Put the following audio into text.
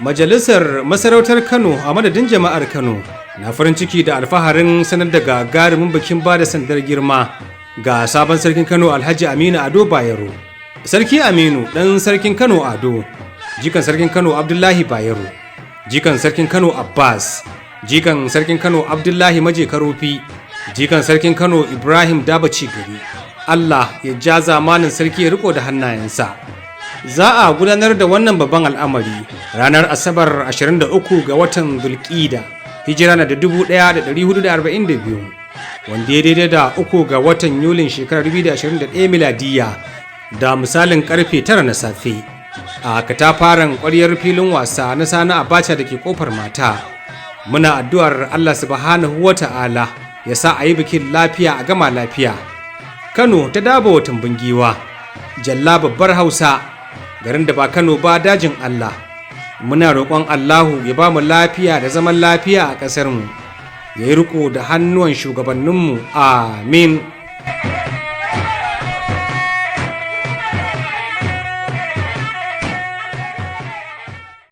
Majalisar Masarautar Kano a madadin jama'ar Kano na farin ciki da alfaharin sanar da gagarumin bikin bada sandar girma ga sabon sarkin Kano, Alhaji Aminu Ado Bayero. Sarki Aminu ɗan sarkin Kano Ado, jikan sarkin Kano Abdullahi Bayero, jikan sarkin Kano Abbas, jikan sarkin Kano Abdullahi Maje Karofi, jikan sarkin Kano Ibrahim Dabaci Gari. Allah ya ja zamanin sarki, ya riko da hannayensa. Za a gudanar da wannan babban al'amari ranar Asabar 23 ga watan Zulƙida, hijira na da 1442, wanda ya daidai da 3 ga watan Yulin shekarar 2021 miladiya, da misalin karfe 9 na safe a katafaren ƙwaryar filin wasa na Sani Abacha da ke Kofar Mata. Muna addu'ar Allah Subhanahu wa Ta'ala ya sa a yi bikin lafiya a gama lafiya. Kano ta daba watan giwa, jalla babbar Hausa, garin da ba Kano ba dajin Allah. Muna roƙon Allahu ya ba mu lafiya da zaman lafiya a ƙasarmu, ya yi riko da hannuwan shugabanninmu, amin.